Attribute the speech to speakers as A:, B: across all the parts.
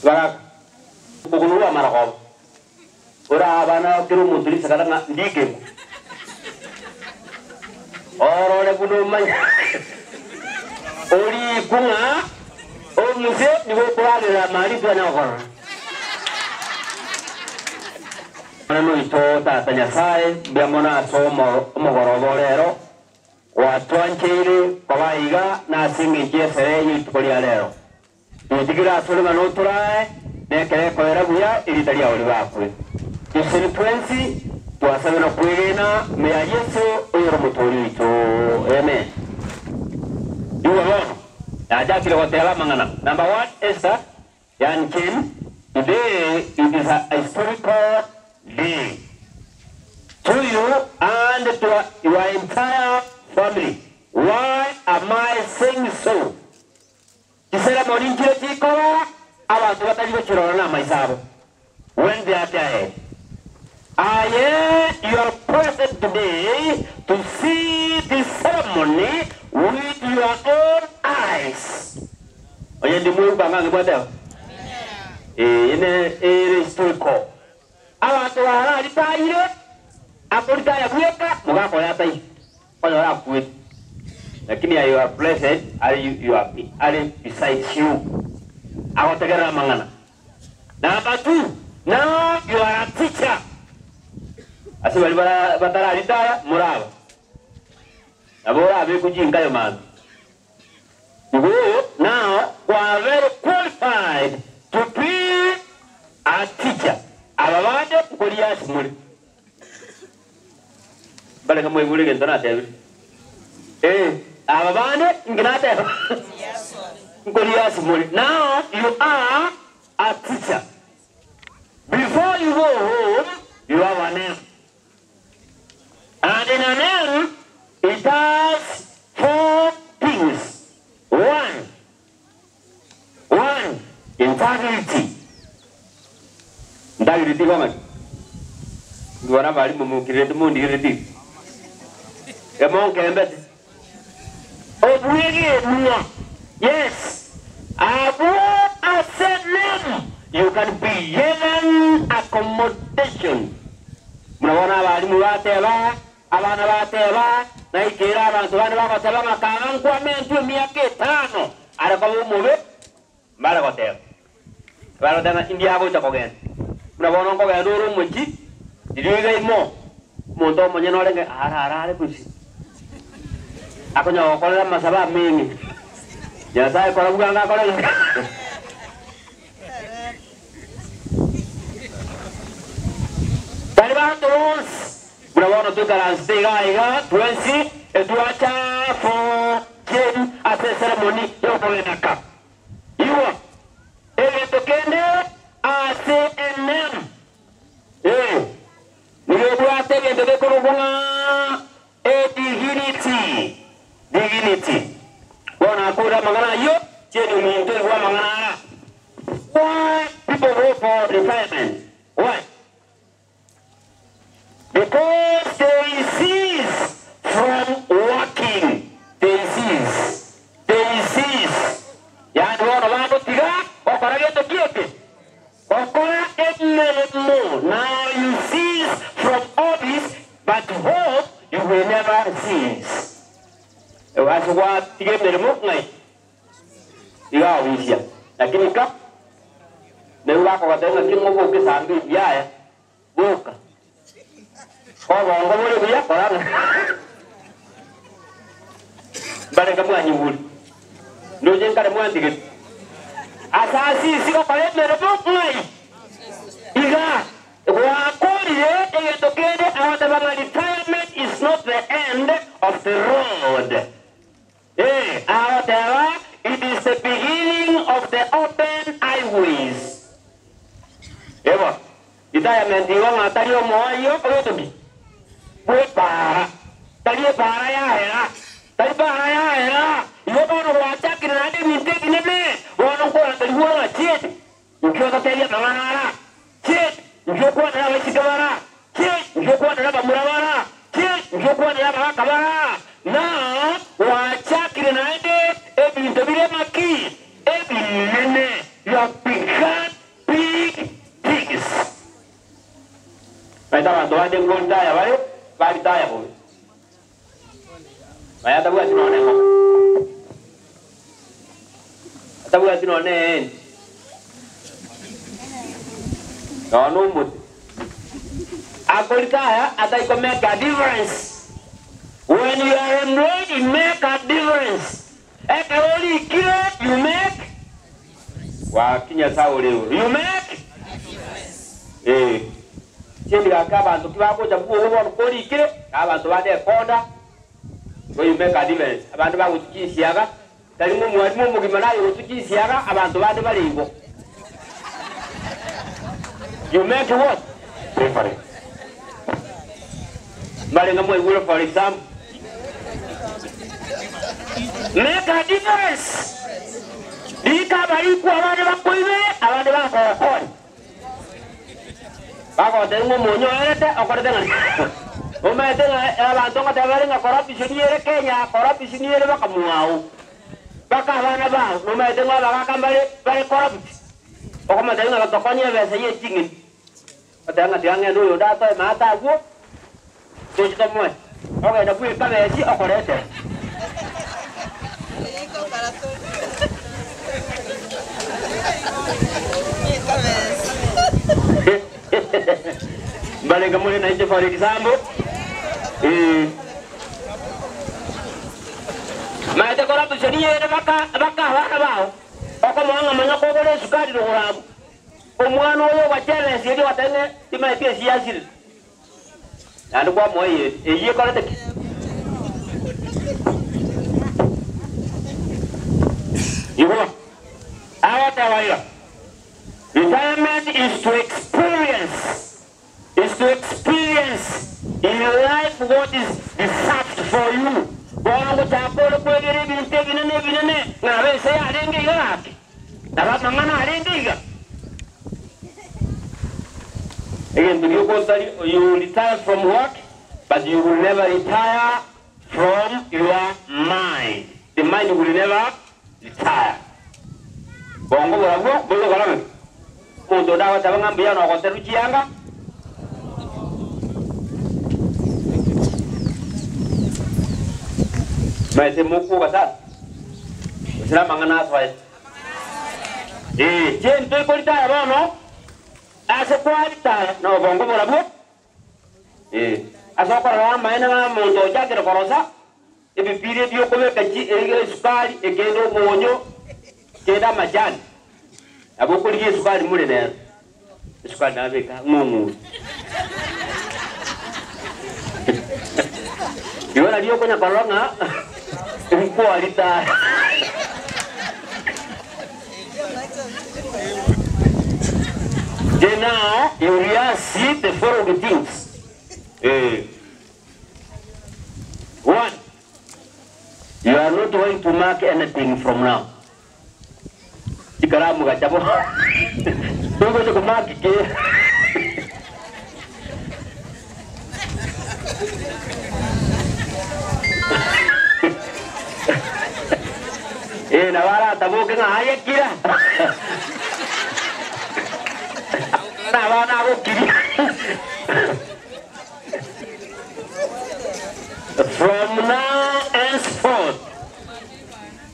A: Bagaka okonorwa amarogoba, orae abana kera omonto risakara ng'a ndikegwa. Orore buna omanye orikwe ng'a omuse nigo okoragerera amari twanya gokorora. Omonene oito Tata Nyasae, mbuya mono ase omogoroba o rero, gwatwancheire koba aiga na ase engencho y'esere ye rituko ria rero. Totigere asore ng'a notorae, na ekero ekoera buya erieta riao ribakwe. Toseni twensi twasabe na kwegena ime ya Yeso oyore Omotoori oito. Amen. Igwa bono, nachakire goteba amang'ana. Number one, Esther, Yan Chen, today it is a historical day to you and to your entire family. Why am I saying so? Chiseremoni nchire chikoba abanto batari gochirora namaiso abo, when they are dead. Aye you are present today to see this ceremony with your own eyes. Onye ndi mweuka ng'a ngebwate Eye ne ere historical. Abanto bararitaire akoritaya bweka mogaka oyo ataiyo. Onye orakwete, lakini you are blessed are you are are beside you agotegerera amang'ana. Number two, now you are a teacher. Ase baria bara batararitaya moraba nabo orabekwe chinkayo mambia. Igo now you are very qualified to be a teacher. Aba bande nkoria ase more. Mbarenge mwaigure egento natebire? Ee, aba bande inki nateba? Nkoria ase more. Now you are a teacher. Before you go home, you have a name. And in a name, it has four things. One, one, integrity. Integrity igo ng'aki? Ndwara abalimu mokirete mondigereti. Emonkembete. Obwegenwa. Yes. Abwo ase name you can be given accommodation. Buna bono abalimu bateba, abana bateba, naikere abanto bande bagoteba ng'a kaga nkwame intwe emiaka etano are koba omobe, mbare goteba. Bare goteba ng'a india agocha kogenda. Buna bono nkogenda ore omochie, riria oiga imo, omonto omonyene orenge aare aare are gose akonyara gokorera amasabo amenge. Nyasae kora bwango akore ng'a Tari banto bonsi buna bono toikaransete iga aiga twensi etwacha for cheri ase eseremoni y'okogenda ka. Igwa, egento kende ase enemu, ee, nigo ebwate egento gekorokwa ng'a ediginiti, dignity. Bono nakoire amang'ana ayio, chieni ominto igwa amang'ana aya. Why people go for retirement? Why? Because they cease from working, they cease, they cease, yaani bono bagotiga gokora gento ki eke? Gokora emeremo, now you cease from office but hope you will never cease. Ase gwatiga emeremo ng'ai? Iga agwisia, lakini ka nigo bakogotebia ng'a king'o boka esambe ebiaya, boka. Obongo bore buya kora ng'a mbarenge mwanyigure, ndoche nkare mwantigete. Ase asisi gokora emeremo ng'ai? Iga gwakorire egento kende agoteba ng'a retirement is not the end of the road. Ee, agoteba, It is the beginning of the open highways. Ebo, retirement igo ng'a tari omoerio ogento ki? Bw'epaara. Tari epaara yahera. Tari paara yahera. Igo bono gwachakire naende ebinto ebinene, bono nkorangerigwa ng'a chieti, inki ogotebia amang'ana ara? Chieti, inki okwanera abaiseke bara? Ki ngokwanera abamura bara? Ki ngokwanera abagaka bara? Na gwachakire naende ebinto bire ng'aki? Ebinene. You have begun. Omanyete abanto bande ngoritaya bare, baritaya bobe. Aye atabwati nonya nengoko, atabwati nonya neenti, nonya nomote. Akoritaya atari ko make a difference. When you are employed you make a difference. Ekero orikire you make Gaki Nyasae ore igoro you make Eh. Chindi gaki abanto ki bagocha bwogo bono korikire, na abanto bande ekoda, igo you make a difference. Abande bagochia chinsiaga, tari ng'a omwalimu omogima naye ogochia chinsiaga, abanto bande bare igo. You make what? Difference. Mbare ng'a mwaigure for example. Make a difference. Rika abarikwa abande bakoibere, abande bakogokonya. Bagotebia ng'a omonyo oerete okorete ng'a omanyete ng'a abanto ngoteba bare ng'a corruption ere Kenya, corruption ere baka mwao, baka abana bao, nomanyete ng'a abagaka mbare bare corrupt. Okomotebia ng'a tokonie ebesa ye ching'eni, oteba ng'a tiga ng'ende oyonde atoe maate agwo, toche tomoe. Ogenda bweka besi okoretera. Mbarenge more nainche for example. Eh. Maete corruption ere baka baka abana bao. Okomoa ng'a manya kogora esukari rogoro abwo. Omwana oyo ogwacherera erio ogoteba ng'a timaeti esi yasirire. Naende kwamoa eyende, eyio ekorete ki? Igwa, agoteba iga, Retirement is to experience, is to experience in life what is reserved for you. Bono ngochaka ore kwegera ebinto ebinene ebinene, ng'a nabo ense yarenge iga gaki, nabo amang'ana arenge iga. Egento gioka otari, you will retire from work but you will never retire from your mind. The mind will never retire. Bongo borabwo bori gokora ng'aki? Omonto onde agoteba ng'a mbuya nogoterwa chianga, Maete mokwoga sana, gose namang'ana asoete. Ee, chiento ikoritaya bono, ase kwaritaya nobongo borabwo. Ee, ase okorora amaene ng'a omonto ochakire korosa ebipira ebi okobeka chi esukari, ekende omonyo, kende amachani, nabo okorigia esukari more nero, esukari nabeka ng'ong'uru. Igo nario okonya korora ng'a nkwaritaya. Then now you rehearse the following things. Eh. One, you are not going to mark anything from now. Chikaramu gacha bo. Togocha komark ke. Eh, nabo arataboke ng'a aye kira. Na abana agokiria. From now henceforth,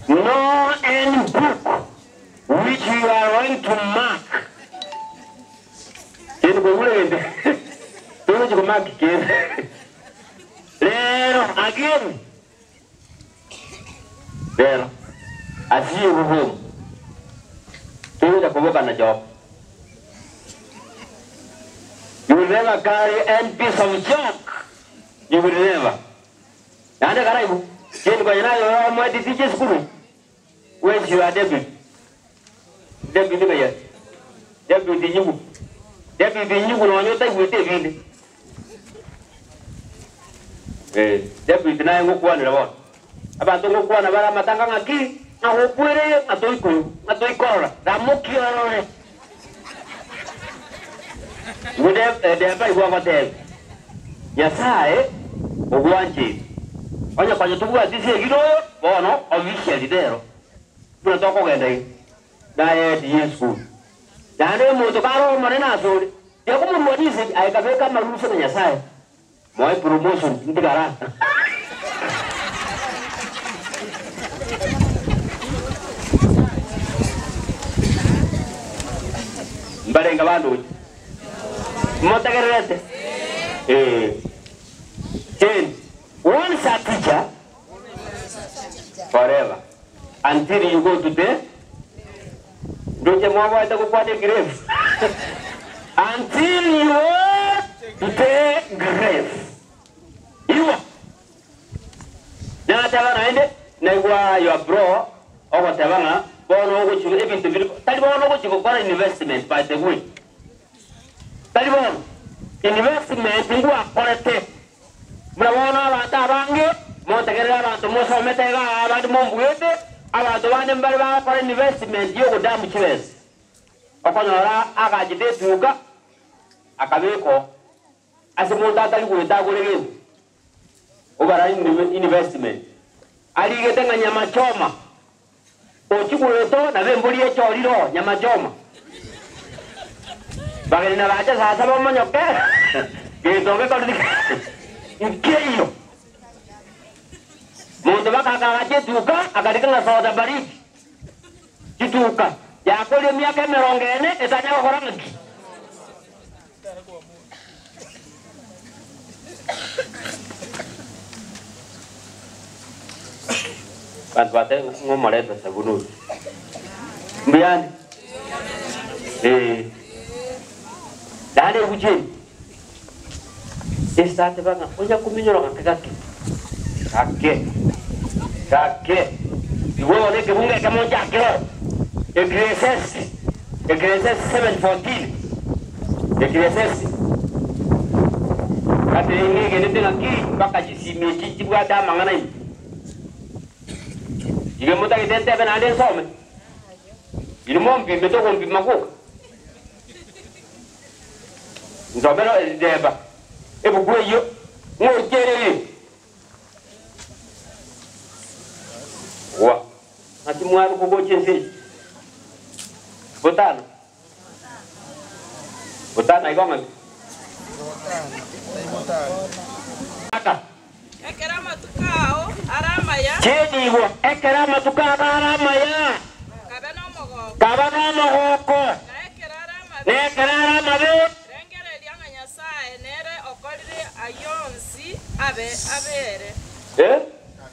A: no any book which you are going to mark. Kende kogure gento togochi komark kende. Rero again. Rero as you go home togocha koboka na job. You will never carry any piece of chalk. You will never. Naende karaibu, kende konya naye omoete teacher esukuru, where is your deputy? Deputy ng'ai Deputy Nyugu. Deputy Nyugu nonya otaigwete ebinde. Eh, deputy naye ngokwanera bono. Abanto ngokwana bare amatanga ng'aki, ng'a gokwereye ng'a toikoigwa, ng'a toikorora, ramoki orore. Igo Deba igo agoteba, Nyasae ogwancheire. Onye konya tobwati ase egino oyo, bono officially rero, buna tokogenda iga, naye head ye esukuru. Naende omonto kare omonene asore. Tiga komorwania esegi, aye kabeke amarusa na Nyasae, moe promotion, ntigara. Mbarenge abanto gocha. Motegererete? Ee. Jane, once a teacher, forever, until you go to the Ndoche mwaboete gokwana egrave until you go to the grave. Igwa. Nateba naende, naigwa your bro ogoteba ng'a bono ogochi ebinto biri tari bono ogochi gokora investment by the way. Tari bono investment ngwakorete Buna bono abanto abange motegerere abanto mosomete iga abande mombuete, abanto bande mbare bagokora investment y'ogodamu chibesa. Okonyora agachete etuka akabeka oo ase monto atari goeta agore gento, obara investment. Arigete ng'a nyama choma, ochia goeta oo nabo embori echorire oo nyama choma. Bageni nabache saa saba omonyoke, gento gekorire nkeiyo. Monto bakakaagacha etuka, akarika ng'a soda baridi. Chituka, yakoria emiaka emerongo ene etanya gokora ng'aki? Abanto batebe ng'a ng'o omorete sabuni oyo? Mbuyande? Ee. Naende ebuchi eye, Yeso ateba ng'a onya kominyora gake gake, gake, gake, igo bono ekebungo ekemo nchakere oro, Ecclesiastes, Ecclesiastes 7:14, Ecclesiastes, Kati ng'egenete ng'aki mpaka chisimi echi chibwate amang'ana ime. Iga motagete ntebe naende nsome? Inwe mompimete ogompima gwoka? Nsomere rideba ebuku eyio, ng'oikereri. Gwa. Naki mwarokwa gocha ense eye? Botano. Botano igo ng'aki? Aka.
B: Ekero amatuko ao are amaya.
A: Cheniigwa ekero amatuko abo are amaya.
B: Kabe nomogooko.
A: Kaba nomogooko.
B: Na ekero are amabe.
A: Na ekero are amabe.
B: Rengereria ng'a Nyasae nere okorire ayio onsi abe abere.
A: Eh,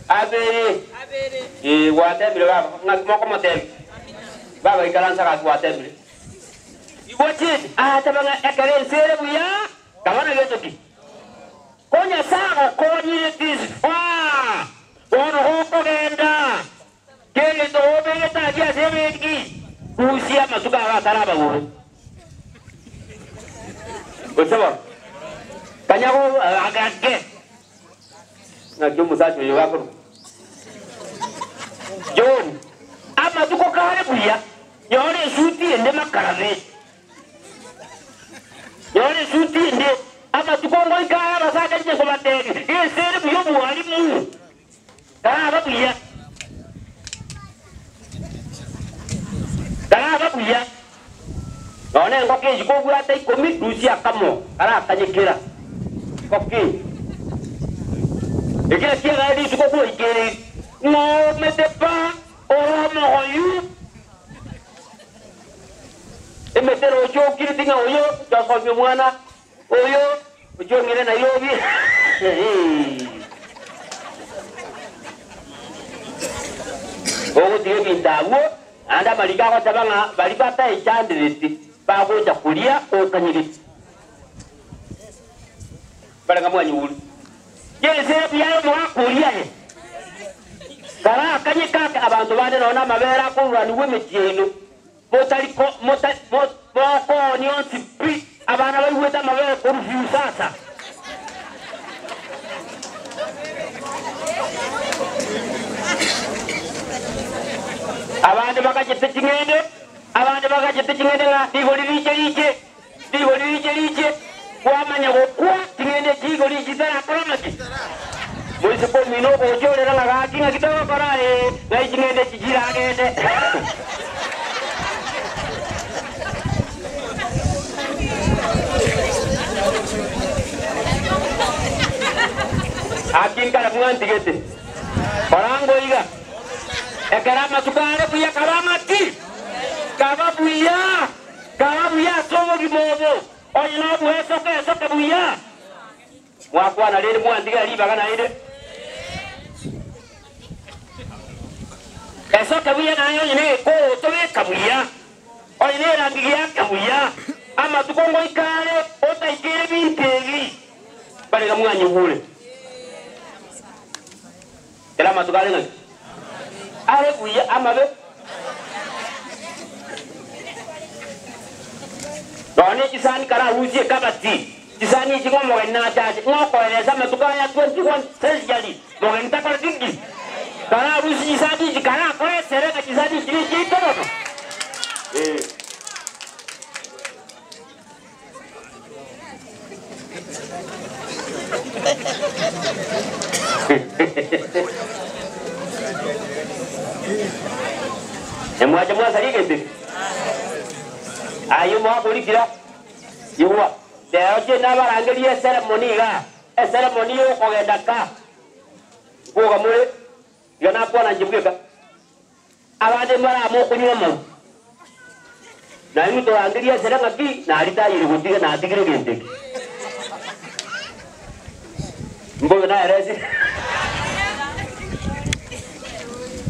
A: abere.
B: Abere.
A: Eh, gwatebire baba, ng'aki mokomotebia? Baba ikaransa gaki gwatebire. Igwa chini, ateba ng'a ekero ense ere buya, kaba na gento ki? Ko Nyasae agokonyire this far, bono gokogenda, kegento obegete aria ase ebenki, rusia amatuko ago ataraba bobe. Gose bono, kanya go agake, ng'aki omosacha oyo gakorwa? John, amatuko kare buya, nyora esuti ende makarabe. Nyora esuti ende, amatuko ngoika aya abasacha inche nkobatebia, ense ere buya obwarimu taraba buya, taraba buya. Nonya engoko eyio kobwate ikomi, rusia akamo karakanye kera engoko eyio. Eki nakio egae rituko gwaikereirie, ng'a oomete pa ore omogoyu. Emete roche okireti ng'a oyo ochosomia omwana, oyo ochong'ire Nairobi. Ogotiga ebinto abwo, naende amariko agoteba ng'a baria bataechandereti bagocha koria okanyegeti. Bare ng'a mwanyigure. Yense ere buya y'omogaka oria aye. Karakanye kake abanto bande nonya namabere akoruranigwa emechie yaino, motari ko, mota, mo, mokoonia onsi pi, abana baigwete amabere korwa Fiusasa. Abande bagachete ching'ende, abande bagachete ching'ende ng'a rigori riche riche. Rigori riche riche, kwamanya gokwa, ting'ende chigori echi chitarakora amaki. Moiseke omino ogochorera ng'a gaki ng'aki togokora ee, ng'ai ching'ende echi chiragende. Inkare mwantigete. Kora ngoiga. Ekero amatuko are buya kaba ng'aki? Kaba buya. Kaba buya ase obogima obo. Onye nobwesoka esoke buya. Mwakwana rende mwantigera ribaga naende. Esoke buya naye onye negekoroto beka buya. Onye nerangi giake buya. Amatuko ngoika are otaikeire binto ebi. Barega mwanyigure. Kera amatuko are ng'aki? Are buya amabe. Nonya ne chisani kararusie ekabati, chisani echi ng'a omogeni nachache, ng'a okoeresa amatuko aya 21 century, mogeni takoreti ki? Kararusie chisani echi karakore esere ng'a chisani echi nechiaito bono. Eh. Emwacha mwasaria egento eke? Ayio mwakorikira? Igwa, rero inche nabarangerie eseremoni igaa, eseremoni y'okogenda ka. Nkoga more, iga nakwana inche bweka. Abande mbarame okonywa amarwa, na inwe torangerie esere ng'aki naritayire gotiga natigire egento eke. Mbobe naeresi.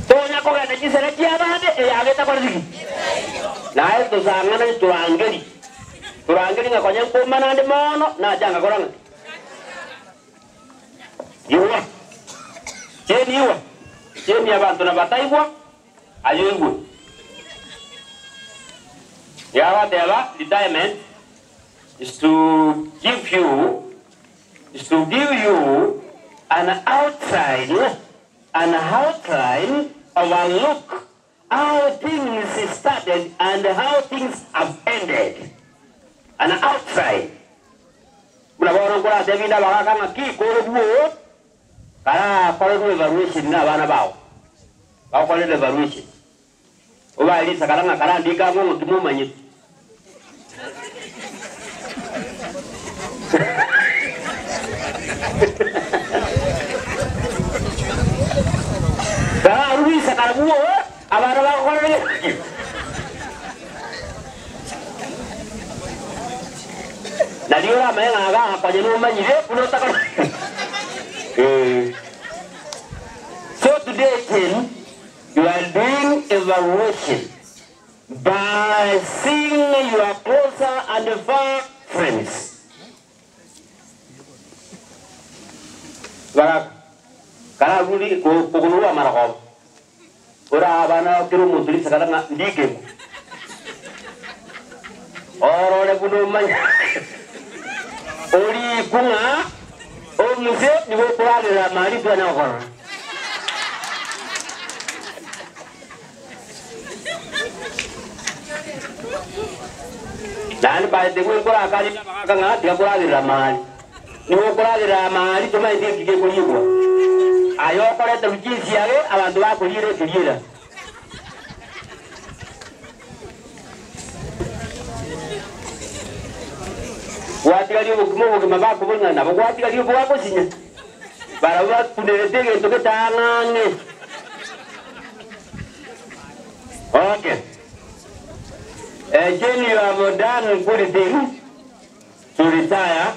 A: Tonya kogenda chisere chi'abande eyago etakore ki? Naye tosang'anani torangeri, torangeri ng'a konya nkomana ande mono, nacha ngakora ng'aki? Igwa, cheni igwa, cheni abanto na bataigwa, aye oigwe. Iga agoteba, Retirement is to give you, is to give you an outline, an outline of a look how things started and how things have ended. An outline. Buna bono nkoratebie inde abagaaka ng'aki kore bwoo karakorerwe evaluation na abana bao, bagokorere evaluation, obae risakara ng'a karandike ang'o ng'aki momanyete. Kararue risakara bwoo abana bagokorere gaki. Nario oramanye ng'a agakonya nomanyire buna otakora. Eh. So today team, you are doing evaluation by seeing your closer and far friends. Bagaka, kararure kogonwa amarogoba, Ora abana kera omonto risakara ng'a ndikegwe, orore buna omanye orikwe ng'a omuse nigo okoragerera amari twanya gokorora. Naende mbaete gwenkorakania abagaka ng'a tiga koragerera amari. Nigo okoragerera amari tomaeti eki gekoriegwa. Aye okorete chinsiaga abanto bakoriera ekeriera. Gwatigaria obokima obogima bakobora ng'a nabo gwatigaria obwagosinya. Barabwo bakunerete egento getang'ang'e. Okay. Again you have done good thing to retire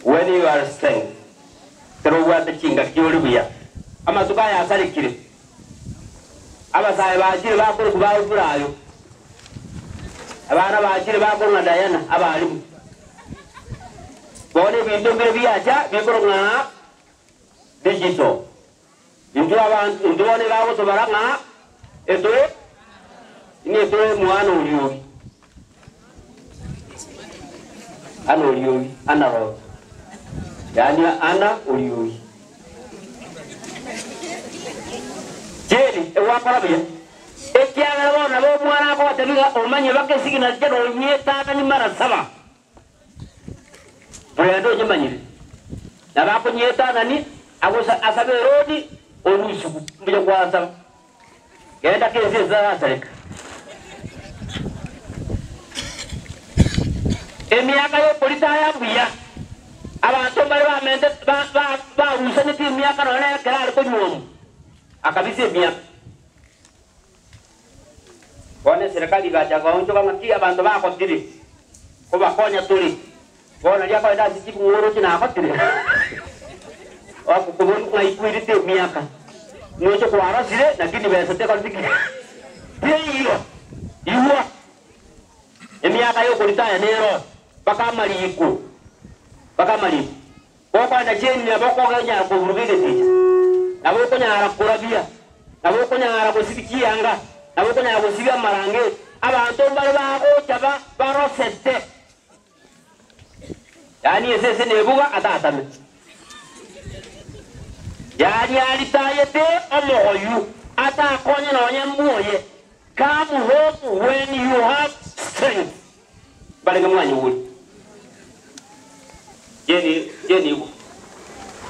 A: when you are strength. Ekero obwate chingaki ore buya. Amatuko aya asarekire. Abasae bachire bakorokwa ba Efurayo. Abana bachire bakorokwa Diana abalimu. Bono ebinto mbire biacha bikorokwa ng'a digital. Intwe abanto intwe bono iga agotobara ng'a etwe inetwe omwana oriogi. Ana oriogi, analog. Yaani ana oriogi. Jane, egwakora buya. Ekiagera bono nabo omwana akogotebia ng'a omanye baka esignature nonyetang'ani mara saba. Korende onyemanyire, nabo akonyetanani agose asabe eroni orusigu mbuya gwasaba. Genda kense etarasareka. Emiaka y'okoritaya mbuya. Abanto mbare bamente barusaneti emiaka nonya nere ekero are konyuomwa, akabisa emiaka. Bono eserekari egacha goonchoka ng'a ki abanto bagotire, kobakonya tore. Bono riria akoenda ase ching'oroche nagotire, agokoboria ng'a ikwirete emiaka, noche kwarosire lakini besa tekoreti ki? Teiyo. Igwa! Emiaka y'okoritaya nero mpaka amariiko, mpaka amariiko. Gokoenda chieni nabo okonyara koburuga egeticha, nabo okonyara korabia, nabo okonyara gosibia chianga, nabo okonyara gosibia amarangeti. Abanto mbare bagocha ba barosete, yaani esese nebuga atatame. Yaani aritayete omogoyu atakonye nonya mbwoye. Come home when you have strength. Mbarenge mwanyigure. Jeni Jeni igo.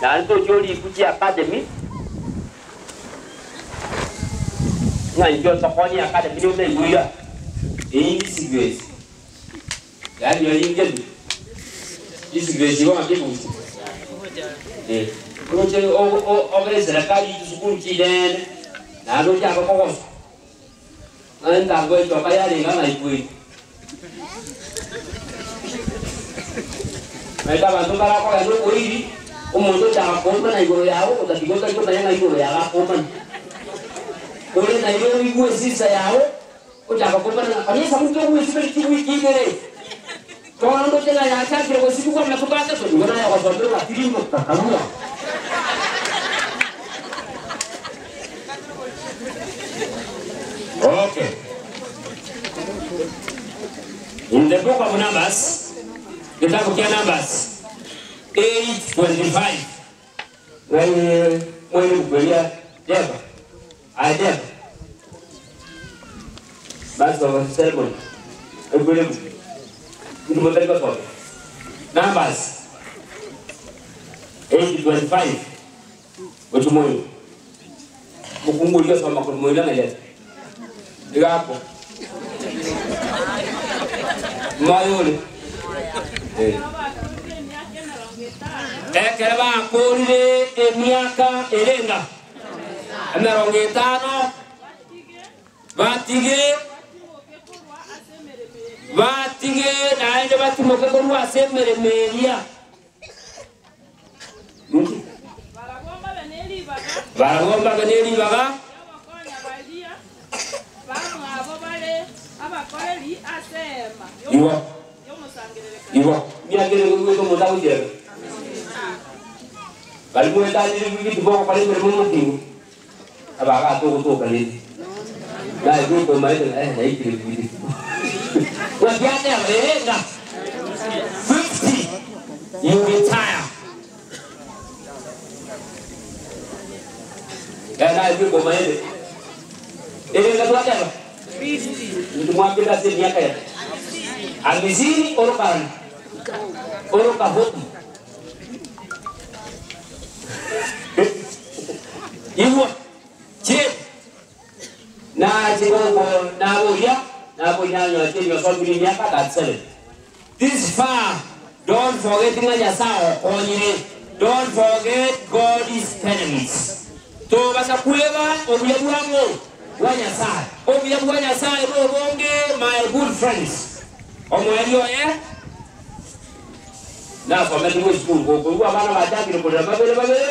A: Naende tochia oriku chi academy. Ng'a inche otokonye academy nigo otaigwe iga. Eyio disgrace. Yaani oringebi. Disgrace igo ng'aki ebusa. Eh. Oroche o- o- ogere eserekari chisukuru chinene, naende ochake kogosa. Ng'a entango echoka yarenge ng'a ikweri. Naende abanto mbarakogenda oboiri, omonto ochaka koomana igoro yao, otatiga otari komanya ng'a igoro yao akoomana. Ore naye oigwe esisa yao, ochaka koomana ng'a konya esabuni togwesiberi chiwiki ibere. Bono ndoche ng'a yachakire gosibigwa amatuko atato, nigo naye ogosomera ng'a tirimboka karua.
C: Okay. In the book of Numbers, kitabu kia Numbers 8:25.
A: Ng'ai mwene buku eria Deba? Aye Deba. Master of ceremony. Ekwere buku. Inki motari gosoma?
C: Numbers 8:25. Gochia moino. Mokungu oria osoma korwa moino ng'a yete. Iga akwa. Moyo ore. Eh. Ekero bakorire emiaka erenga 50, batige batige naende batimoke korwa ase emeremo eria. Inki? Barabwo mbabe ne ribaga. Igo. Igo. Miaka ere goika omonto agochiereka. Bari mwetanire bwigiti bogokora emeremo omotingu. Abagaaka ogotoka rende. Naye bweka omaete ng'a eh naikire bwire. Ng'aki ateba eh ng'a 50 you retire. Eh naye bweka omaete. Ere ng'a twateba? Inki mwakire ase emiaka ya amisini oroka oroka home. Igwa, chie, nache goko naboria, naboria nanyora chie nyosomire emiaka 37. This far, don't forget ng'a Nyasaye okonyire. Don't forget God's benefits. Tobasa kweba obuya bwa ng'o? Bwa Nyasaye. Obuya bwa Nyasaye nobonge, my good friends. Omoerio oye, Nasometigwe esukuru gokoigwa abana bachakire korera babere babere,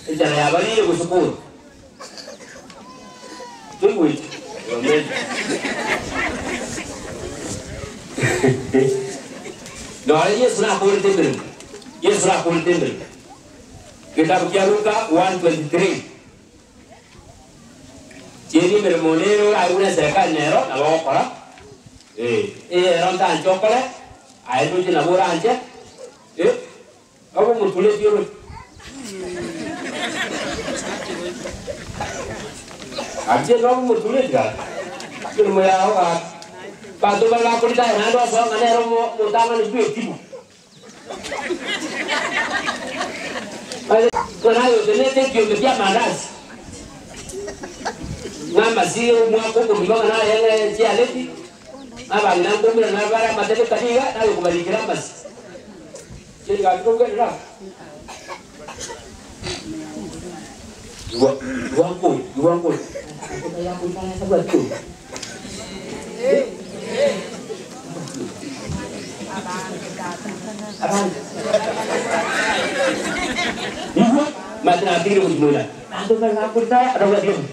C: enchara yabarire gose kori. Toigweti? Amen. Nore Yesu nakorete emeremo. Yesu nakorete emeremo. Getabu kia Luka 1:23. Chieri emeremo nere oraigwe na eserekari nero nabo ogokora. Eh, ero ntanche okore, aye ndoche nabo oranche. Eh, obe omotureti oroche. Gaki nobe omotureti gaki. Emeremo yao gaki. Abanto mbare bakoritaya naende osoa ng'a nere omo- omotang'ani bw'etimu. Ng'a naye otenenete ekiombe ki'amandasi, ng'a amasiga omwaka omogima ng'a naye ng'a chialeti, ng'a abang'ina nkoumera nabare amatebe tari iga, naye okobarikera amasi. Cheri gaki togenderera. Igwa igwa nkori, igwa nkori. Igwa mate natigire gochimoira. Abanto mbare bakoritaya atabwati gento.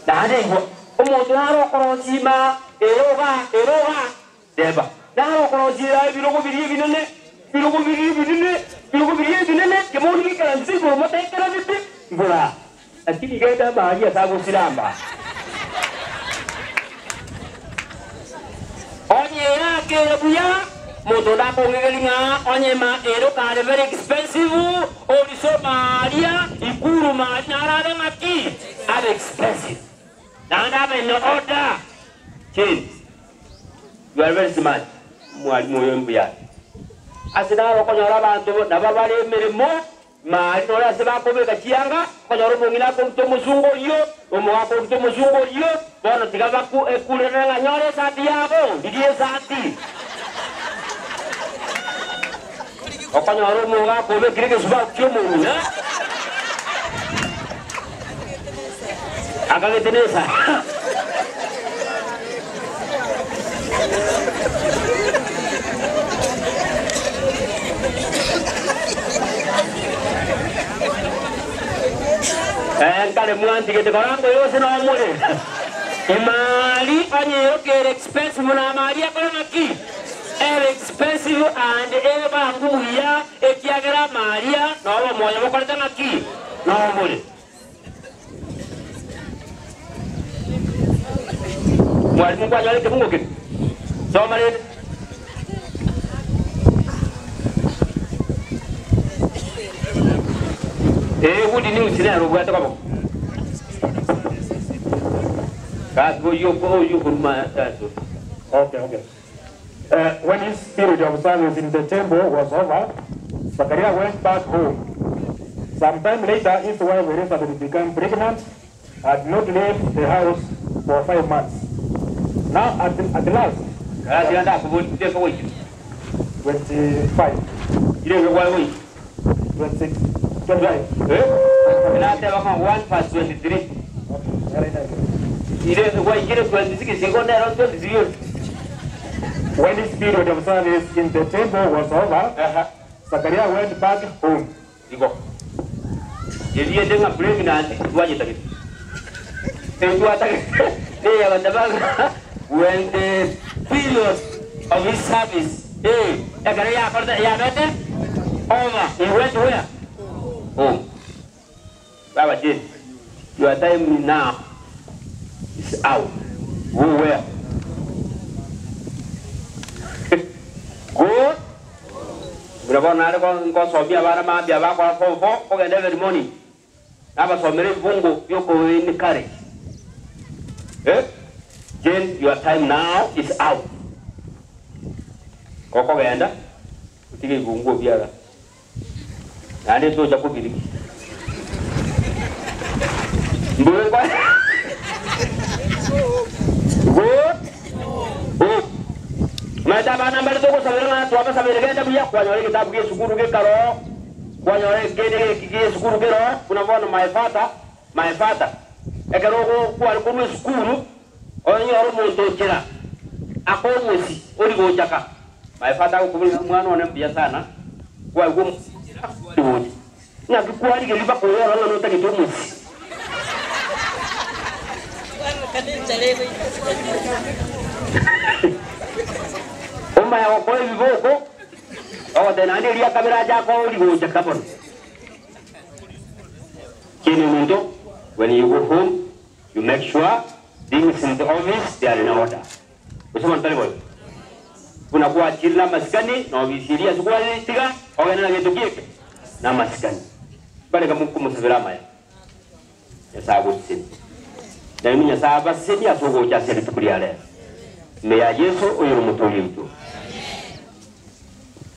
C: Naende igwa omonto nare okorosia ima ere iga ere iga. Teba, Nare okorosia ebirogo biria ebinene, ebirogo biria ebinene, ebirogo biria ebinene, kemoni gekaranse igoro motekererete igoro aa. Lakini genda amaaria ase agosiramba. Onye eakere buya, monto onde akong'egeria ng'a onye ema ere okare very expensive, oriso maaria, ikuru maaria naro abe ng'aki? Abe expensive. Naende abe in order. Change. You are very smart mwalimu oyo mbuya ase naro okonyora abanto nabo bare emeremo mari nore ase bakobeka chianga okonyora omong'ina akoruta omosungo oyio omogaka oruta omosungo oyio bono tiga baku ekurerere ng'a nyora esati yabo rigia esati okonyora omogaka obekire egesubao kia omong'ina Akagete nesa. Eh, nkare mwantigete korango yose nomore. Imari onye yokere expensive buna amari akore ng'aki? Ere expensive and ere bangu buya ekiagera amaria nobo moyo bokorete ng'aki? Nomore. Mwalimu nkwanyora ekebungo keria? Soma rende. Ee, good news nero obwate koboko. Gaki oyio oyio okoruma aso.
D: Okay, okay. When his period of service in the temple was over, Zakaria went back home. Some time later, his wife Elizabeth became pregnant, had not left the house for 5 months. Now, at last,
C: Karasira ndakoborie tebe goika.
D: 25,
C: Irebe kware goika.
D: 26, 25.
C: Eh? Nateba ng'a 1 verse 23.
D: Okay,
C: Ire gwaikire 26 igo nero 23 ore.
D: When his period of service in the temple was over, Zakaria went back home.
C: Igo. Eriete ng'a pregnant twanyetagete. Etwatagete neyabateba ng'a when the period of his service eh ekero yakorete yabete over he went where? Home. Baba Jane, your time now is out. Go where? Go Buna bono nare ngosomia abana mambia bakora form four kogenda every morning nabasomera ebibungo bioko encourage eh Jane your time now is out gokogenda otige ebibungo biaga Naende tocha kobirigia. Mbobe kwa Go home. Omanyete abana mbare togosabera ng'a twabasabere genda buya, kwanyora egetabu gie esukuru gekaroo, kwanyora ekende geki gie esukuru keroo, buna bono my father, my father, ekero ogo kware korwa esukuru, onyore omonto ochera, akomosi ori gochaka, my father agokoboria ng'a omwana one mbuya sana, Kwaigwa omosinchera kwarigocha, ng'aki kwarigeria mpaka oyorora ng'a notagete omosi. Omanya gokoa ebiboko, ogoteba naende eria kabere ache akoe origocha ka bono. Kende ominto, when you go home, you make sure things in the office they are in order. Gose bono tari boigo? Buna gwachire namasikani, na obisi eria ase gwaretiga, ogende na gento kieke namasikani. Bareka mokomosabera amaya. Nyasae agosesenie. Nainwe Nyasae abasesenie ase ogocha ase rituko ria rero. Ime ya Yeso oyore Omotoori oito.